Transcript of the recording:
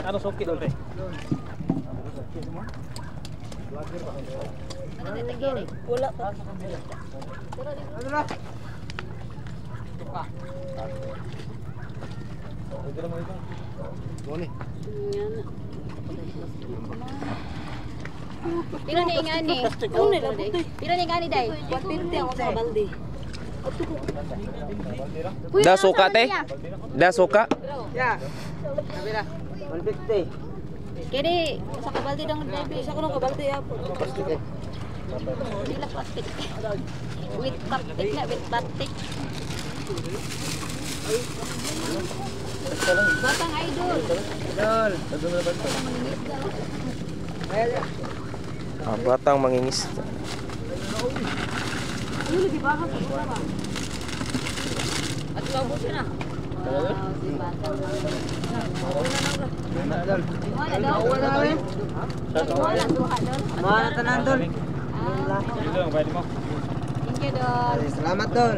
Ano sokit dol, pre? Wala pa. Pila ni ingani? Pila ni ingani, day? 150 ako sa balde. Da suka, te? Da suka? Ya. Kabila. 150. Kini sa kabalde dang baby. Sa kuno kabalde ya po. Plastic eh. Dila plastic. With plastic na, with plastic. Batang idol. Idol. Ah, batang mangingisda. At labo siya na. Wow, si batang. Idol. Wala daw. Wala eh. Wala duha dol. Mga tanan, Dol. Ah, thank you, Dol. Salamat, Dol.